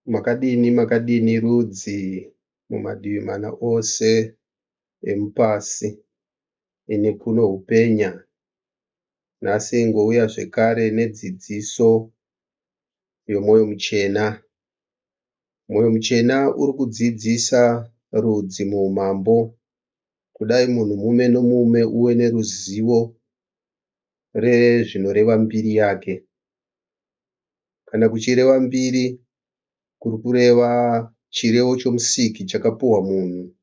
Makadini makadini rudzi mumadivi mana ose emupasi. Ini kuno hupenya. Nhasi ngouya zvekare nedzidziso yomwoyo muchena. Mwoyo muchena uri kudzidzisa rudzi muumambo. Kudai munhu mume nomume uve neruzivo rezvinoreva mbiri yake. Kana kuchireva mbiri kuri kureva chirevo chomusiki chakapuhwa munhu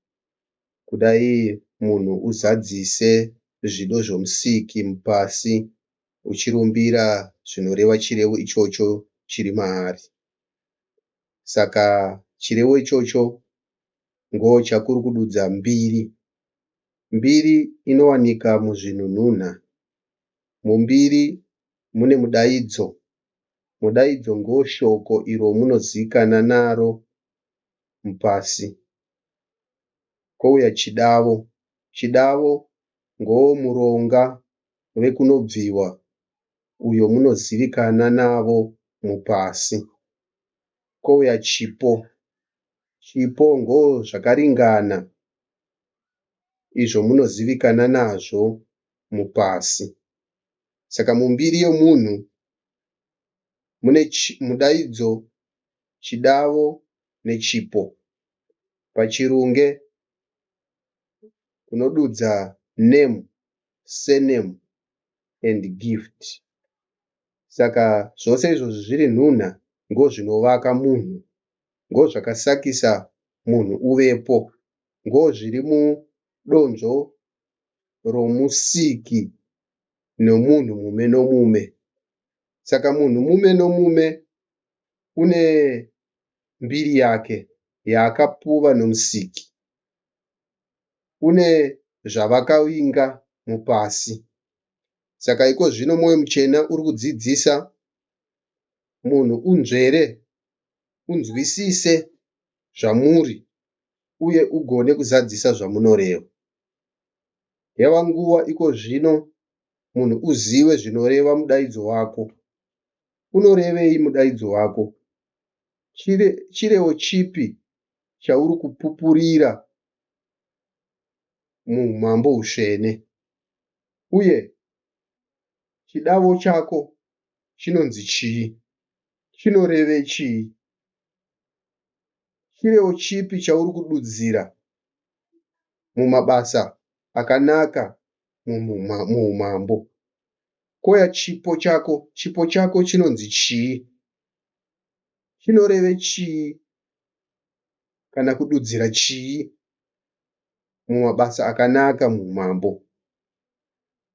kudai munhu uzadzise zvido zvomusiki mupasi uchirumbira zvinoreva chirevo ichocho chiri maari. Saka chirevo ichocho ngochakuri kududza mbiri. Mbiri inowanika muzvinhu nhunha. Mumbiri mune mudaidzo. Mudaidzo ngoshoko iro munozivikanwa naro mupasi. Kouya chidavo. Chidavo ngomuronga vekunobviwa uyo munozivikanwa navo mupasi. Kouya chipo. Chipo ngozvakaringana izvo munozivikanwa nazvo mupasi. Saka mumbiri yomunhu mune mudaidzo, chidavo nechipo. Pachirunge unodudza name, surname and gift. Saka zvose izvozvi zviri nhunha ngozvinovaka munhu. Ngozvakasakisa munhu uvepo. Ngozviri mudonzvo romusiki nomunhu mume nomume. Saka munhu mume nomume une mbiri yake yaakapuwa nomusiki. Une zvavakavinga mupasi. Saka ikozvino mwoyo muchena uri kudzidzisa munhu unzvere, unzwisise zvamuri uye ugone kuzadzisa zvamunoreva. Yava nguva ikozvino munhu uzive zvinoreva mudaidzo wako. Unorevei mudaidzo wako? Chirevo chipi chauri kupupurira muumambo hutsvene? Uye chidavo chako chinonzi chii? Chinoreve chii? Chirevo chipi chauri kududzira mumabasa akanaka muumambo? Kouya chipo chako. Chipo chako chinonzi chii? Chinoreve chii kana kududzira chii mumabasa akanaka muumambo?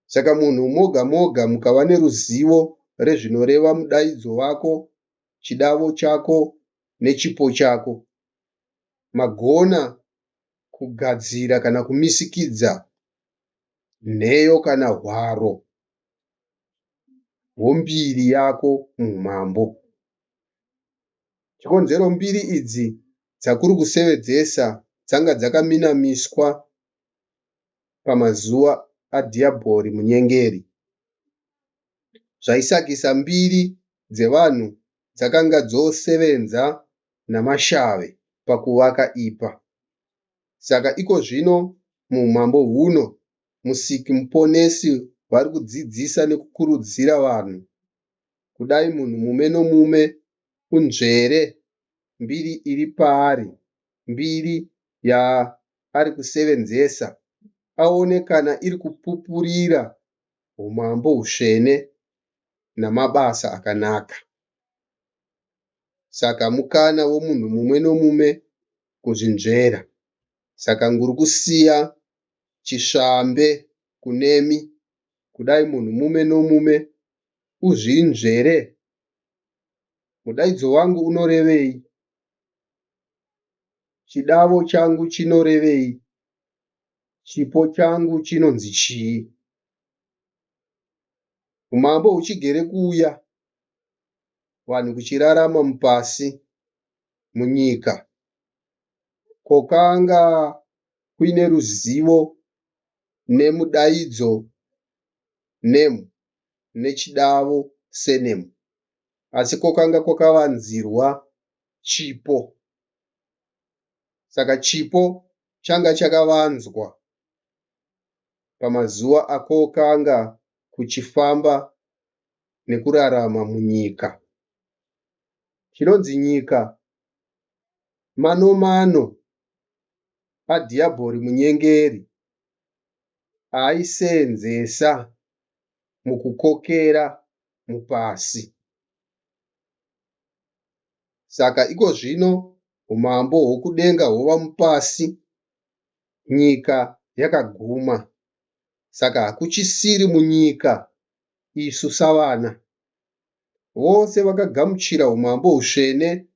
Saka munhu moga moga mukava neruzivo rezvinoreva mudaidzo wako, chidavo chako nechipo chako, magona kugadzira kana kumisikidza nheyo kana hwaro hwombiri yako muumambo. Chikonzero mbiri idzi dzakuri kusevedzesa dzanga dzakaminamiswa pamazuva adhiabhori munyengeri. Zvaisakisa mbiri dzevanhu dzakanga dzosevenza namashave pakuvaka ipa. Saka ikozvino muumambo huno musiki muponesi vari kudzidzisa nekukurudzira vanhu kudai munhu mume nomume unzvere mbiri iri paari, mbiri yaari kusevenzesa, aone kana iri kupupurira umambo hutsvene namabasa akanaka. Saka mukana womunhu mumwe nomume kuzvinzvera. Saka nguri kusiya chisvambe kunemi kudai munhu mume nomume uzvinzvere. Mudaidzo wangu unorevei? Chidavo changu chinorevei? Chipo changu chinonzi chii? Umambo huchigere kuuya, vanhu kuchirarama mupasi munyika kwakanga kuine ruzivo nemudaidzo name nechidavo surname, asi kwakanga kwakavanzirwa. chipo. Saka chipo changa chakavanzwa pamazuva akokanga kuchifamba nekurarama munyika. Chinonzi nyika manomano adhiyabhori munyengeri aaiseenzesa mukukokera mupasi. Saka ikozvino umambo hwokudenga hwova mupasi, nyika yakaguma. Saka hakuchisiri munyika isu savana. Vose vakagamuchira umambo husvene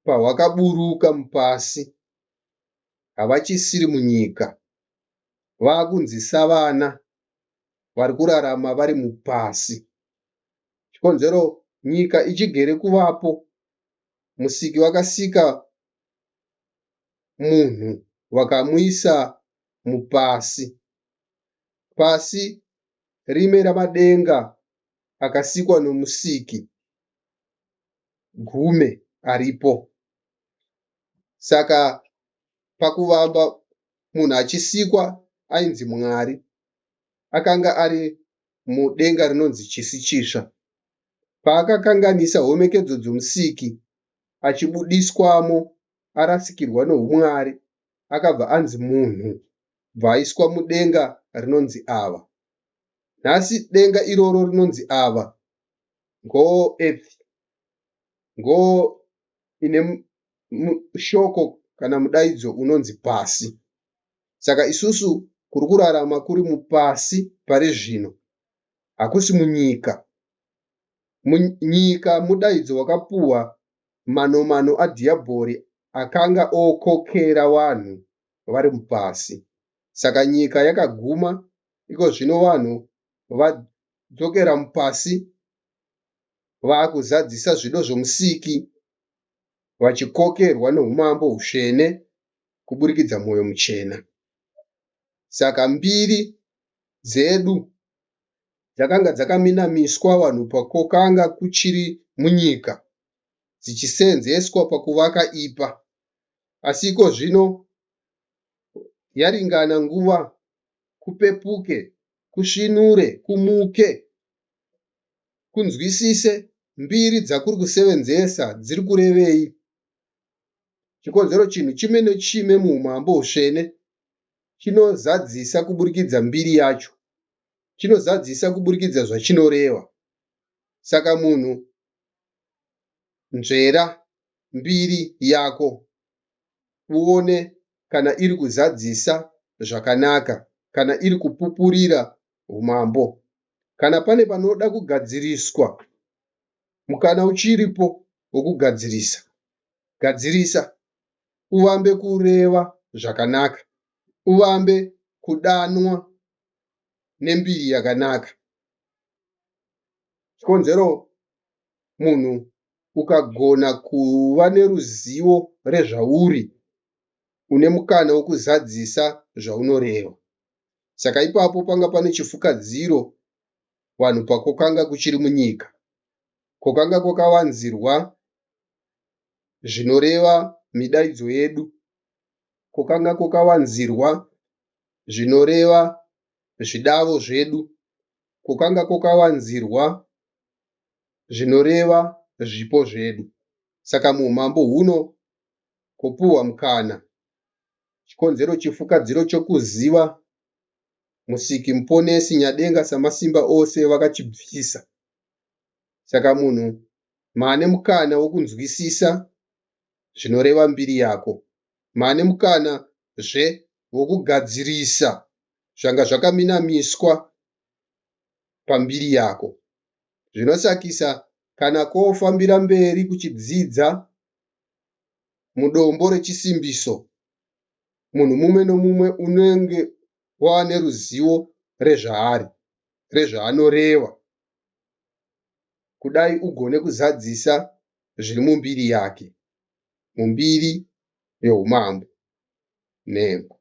pahwakaburuka mupasi havachisiri munyika. Vakunzi savana vari kurarama vari mupasi. Chikonzero nyika ichigere kuvapo, Musiki vakasika munhu vakamuisa mupasi. Pasi rime ramadenga akasikwa nomusiki gume aripo. Saka pakuvamba munhu achisikwa ainzi Mwari. Akanga ari mudenga rinonzi chisi chitsva. Paakakanganisa homekedzo dzomusiki achibudiswamo arasikirwa noumwari akabva anzi munhu bva aiswa mudenga rinonzi ava. Nhasi denga iroro rinonzi ava ngo earth ngo ine shoko kana mudaidzo unonzi pasi. Saka isusu kuri kurarama kuri mupasi pari zvino hakusi munyika. Munyika mudaidzo wakapuhwa manomano adhiyabhori akanga okokera vanhu vari mupasi. Saka nyika yakaguma ikozvino vanhu vadzokera mupasi vaakuzadzisa zvido zvomusiki vachikokerwa noumambo husvene kuburikidza mwoyo muchena. Saka mbiri dzedu dzakanga dzakaminamiswa vanhu pakokanga kuchiri munyika dzichiseenzeswa pakuvaka ipa. Asi ikozvino yaringana nguva kupepuke, kusvinure, kumuke, kunzwisise mbiri dzakuri kusevenzesa dziri kurevei. Chikonzero chinhu chimwe nechimwe muumambo husvene chinozadzisa kuburikidza mbiri yacho, chinozadzisa kuburikidza zvachinoreva. Saka munhu nzvera mbiri yako uone kana iri kuzadzisa zvakanaka, kana iri kupupurira umambo. Kana pane panoda kugadziriswa, mukana uchiripo wokugadzirisa. Gadzirisa uvambe kureva zvakanaka, uvambe kudanwa nembiri yakanaka. Chikonzero munhu ukagona kuva neruzivo rezvauri, une mukana wokuzadzisa zvaunoreva. Saka ipapo panga pane chifukadziro vanhu pakokanga kuchiri munyika. Kokanga kwakavanzirwa zvinoreva midaidzo yedu. Kokanga kwakavanzirwa zvinoreva zvidavo zvedu. Kokanga kwakavanzirwa zvinoreva zvipo zvedu. Saka muumambo huno kupuhwa mukana chikonzero chifukadziro chokuziva Musiki Muponesi Nyadenga Samasimba ose vakachibvisa. Saka munhu maane mukana wokunzwisisa zvinoreva mbiri yako. Maane mukana zve wokugadzirisa zvanga zvakaminamiswa pambiri yako. Zvinosakisa kana kwofambira mberi kuchidzidza mudombo rechisimbiso, munhu mumwe nomumwe unenge wava neruzivo rezvaari, rezvaanoreva, kudai ugone kuzadzisa zviri mumbiri yake, mumbiri youmambo. Nhengo.